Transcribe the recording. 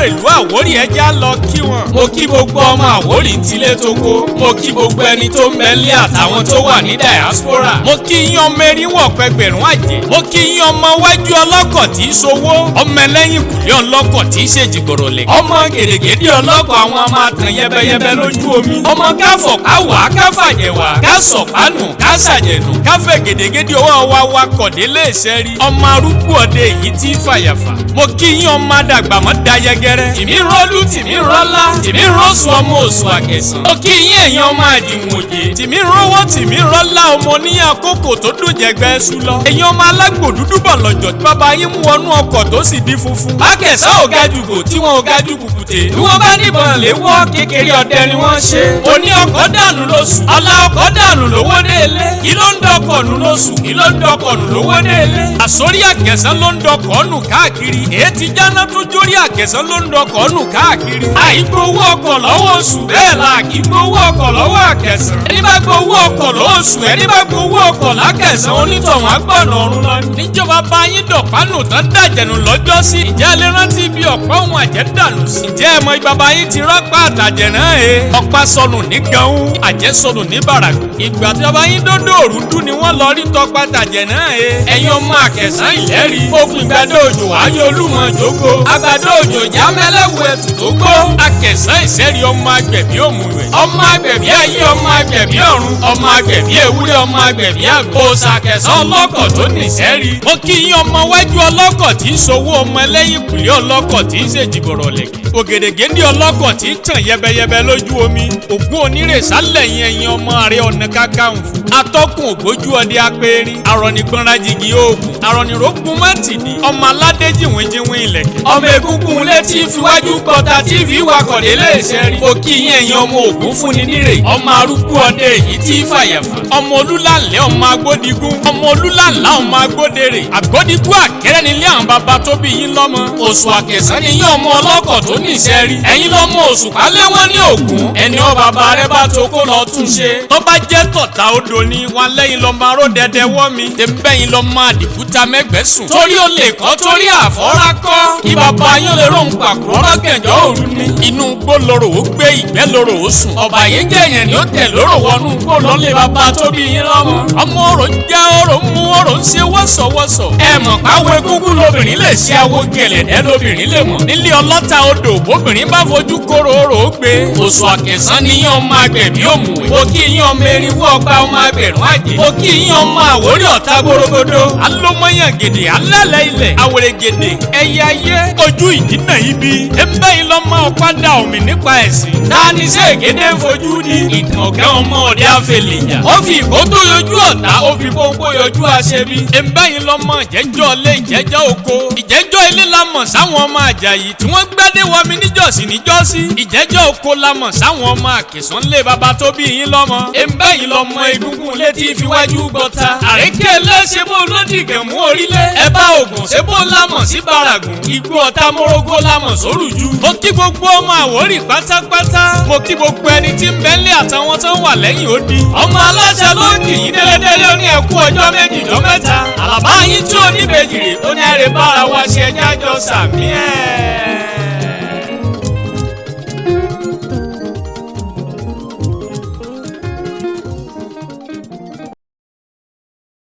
rèlú Àwórì ẹja lọ kí wọn. Mo kí gbogbo ọmọ Àwórì tilé toko. Mo kí gbogbo ẹni tó ń bẹ nílé àtàwọn tó wà ní diaspora. Mo kí yín ọmọ erinwó pẹgbẹ̀rún àjẹ́. Mo kí yín ọmọ wájú ọlọ́kọ̀ tí í ṣòwò. Ọmọ ẹlẹ́yìn kùlé ọlọ́kọ̀ tí í ṣe jìgbọ̀rọ̀ lẹ̀. Ọmọ gèdègèdè ọlọ́kọ̀ àwọn máa tàn yẹbẹyẹbẹ lójú omi. Ọmọ káfọ̀ káwà káfàjẹ̀wà kásọ̀pánù kásàjẹ̀nù káfẹ̀ gèdègèdè ọwọ́ wa wakọ̀ délé ìṣẹ́rí. Ọmọ arúgbó ọdẹ èyí tí fàyàfà. Mo kí yín ọmọ àdàgbà mọ́ da yẹgẹrẹ. Tìmí rọ́lú tìmí rọ́lá tìmí rọ́sùn ọmọ òsùn àkẹsàn. Mo kí yín ẹ̀yin ọmọ àdìmọ̀jẹ. Tìmí rọ́wọ́ tìmí rọ́lá ọmọ níyàn àkókò tó dùn jẹgbẹ́ ṣu lọ. Ẹ̀yin ọmọ alágbò dúdú bọ̀ lọ́jọ́ tí bàbá yín mú wọnú ọkọ̀ tó sì di funfun. Bákẹ́sà ò ga jùgò tí wọn ò ga jù kùkùté. Bí wọ́n bá níbọn lé wọ́ kékeré ọdẹ ni wọ́n ṣe. Oní ọkọ̀ dànù lóṣù. Ọlá ọkọ̀ dànù lówó délé. Kí ló ń dọkọ̀ nù lóṣù? Kí ló ń dọkọ̀ nù lówó délé? Àsórí àkẹsàn ló ń dọkọ̀ nù káàkiri. Èyí ti jáná tó jórí àkẹsàn ló ń dọkọ̀ nù káàkiri. Àìgbowó ọkọ̀ lọ́wọ́ oṣù bẹ́ẹ̀ la kì í gbowó ọkọ̀ lọ́wọ́ àkẹsàn. Ẹni bá gbowó ọkọ̀ lọ́wọ́ oṣù ẹni bá gbowó ọkọ̀ lákẹsàn onítọ̀hún agbọ̀nà ọ̀run lọ. Níjọba bá yín dọ̀pánù tán dàjẹ̀nù lọ́jọ́ sí. Ìjẹ́ lè rántí bí ọ̀pá òun àjẹ́ dànù sí. Ǹjẹ́ ẹ mọ bàbá yín ti rọ́pá àtàjẹ̀ náà e. Ọ̀pá sọnù ní ganú, àjẹ́ sọnù ní bàràkù. Ìgbà tí bàbá yín dódò òrùdú ni wọ́n lọ rí tọpa tàjẹ̀ náà e. Ẹ̀yin ọmọ àkẹsàn ìlẹ́rìí. Okùn ìgbàdo òjò ayé olúmọ jogo. Àgbàdo òjò já mẹ́lẹ́wù ẹ̀tù tó gbó. Àkẹsàn ìṣẹ́rí ọmọ agbẹ̀bí òmùwẹ̀. Ọmọ agbẹ̀bí ayé ọmọ agbẹ̀bí ọ̀run. Ọmọ agbẹ̀bí ewúrẹ́ ọmọ agbẹ̀bí àgbò. Òṣàkẹsàn ọlọ́kọ̀ tó nìṣẹ́rí. Mo kí yín ọmọ wájú ọlọ́kọ̀ tí ń sowó ọmọ ẹlẹ́yìn kùlé ọlọ́kọ̀ tí ń ṣèjìbọ̀rọ̀ lẹ̀kẹ̀. Ògèdègèdè ọlọ́kọ̀ tí ń tàn yẹbẹyẹbẹ lójú omi. Ògún onírèsà lẹ́yìn ẹ̀yìn ọmọ Ààrẹ Ọ̀nà Kakanfò. Atọ́kùn ògbójú ọdẹ apẹ̀rin. Arọ̀nìgbọ̀nrajìgì oògùn. Arọ̀nìrógun mọ́tìdí. Ọmọ aládé jìnwìnjìnwìn ilẹ̀kẹ̀. Ọmọ egungun létí fiwájú gbọ́ta tí fi wakọ̀ délé ìṣẹ́rí. Mo kí yín ẹ̀yin ọmọ Ògún fúnni nírè. Ọmọ arúgbó ọdẹ èyí tí fàyàfà. Ọmọ olúlànlẹ́ ọmọ agbódigún. Ọmọ olúlànlá ọmọ agbódèrè. Àgbódigún àkẹ́rẹ́ nílé àwọn bàbá tó bí yín lọ́mọ. Oṣù àkẹsàn ni yín ọmọ ọlọ́kọ̀ tó níṣẹ́ rí. Ẹ̀yin lọ́mọ òṣùpá lé wọ́n ní Ògún. Ẹni ọ bàbá rẹ bá tó kó lọ tún ṣe. Tó bá jẹ́ tọ̀tà odò ni wọn lẹ́yìn lọ́mọ aró dẹdẹ wọ́ mi. Tẹ́ńbẹ́yìn lọ́mọ àdìkúta mẹ́gbẹ́ sùn. Torí ó lè kọ́ torí àfọ́rá kọ́. Kí bàbá yín lè ròhùn pàkúrọ́ lọ́gànjọ́ òru ni. Inú igbó lorò ó gbé ìgbẹ́ lorò ó sùn. Ọ̀bà yẹn jẹ́ èèyàn ni ó tẹ̀ lóró wọnú igbó lọ́lé bàbá tó bí yín lọ́mọ. Ọmọ orò ń jẹ́ orò ń mú orò ń ṣe wọ́sọ̀wọ́sọ̀. Ẹ mọ̀ páwo egúngún lobìnrin lè ṣe awo gẹ̀lẹ̀dẹ́ lobìnrin lè mọ̀. Nílé ọlọ́ta odò bóbìnrin bá fojú kóró orò ó gbé. Oṣù àkẹsàn ni yín ọmọ agbẹ̀bí òmùwẹ̀. Mo kí yín ọmọ erinwó ọgbà ọmọ agbẹ̀rún àjẹ́. Mo kí yín ọmọ Àwórì ọ̀tá gbórógbódó. Alómọyàn gèdè alálẹ̀ ilẹ̀ àwòrè gèdè ẹyẹ ayé ojú ìdínà ibi. Ẹ̀ńbẹ́yìn lọ́mọ ọ̀pá-dà omi nípa ẹ̀sìn. Tani ṣé ègédé ń fojú di? Ìtàn ọ̀gá ọmọ ọ̀dẹ àfẹlẹ̀jà. Ó fi ìkótó yọjú ọ̀tá, ó fi pọ́npọ́ yọjú aṣebi. Ẹ̀ńbẹ́yìn lọ́mọ ìjẹ́jọ́ ilé ìjẹ́jọ́ oko. Ìjẹ́jọ́ ilé la mọ̀ sáwọn ọmọ Àjàyí tí wọ́n gbádé wọmi níjọ́sí níjọ́sí. Ìjẹ́jọ́ oko la mọ̀ sáwọn ọmọ Àkèsán lé baba tó bí yín lọ́mọ. Ẹ̀ńbẹ́yìn lọ́mọ egungun létí fiwájú gbọ́ta. Àrékè ẹlẹ́ṣẹ̀ bó lódìgẹ̀ mú orílẹ̀. Ẹ bá ògùn ṣé bó lámọ̀ sí bàràgùn. Igbó ọ̀tá mórógó lámọ̀ sórùjú. Mo kí gbogbo ọmọ Àwórì pátápátá. Mo kí gbogbo ẹni tí ń bẹ́lẹ̀ àtàwọn tó ń wà lẹ́yìn odi. Ọmọ aláṣẹ ló ń kì í délédélé ó ní ẹkú ọjọ́ méjì jọ mẹ́ta. Àlàbá yín tí ò ní bèjì rè ó ní ẹ̀rẹ̀ bára wa ṣe ẹjá jọ sàmí ẹ̀.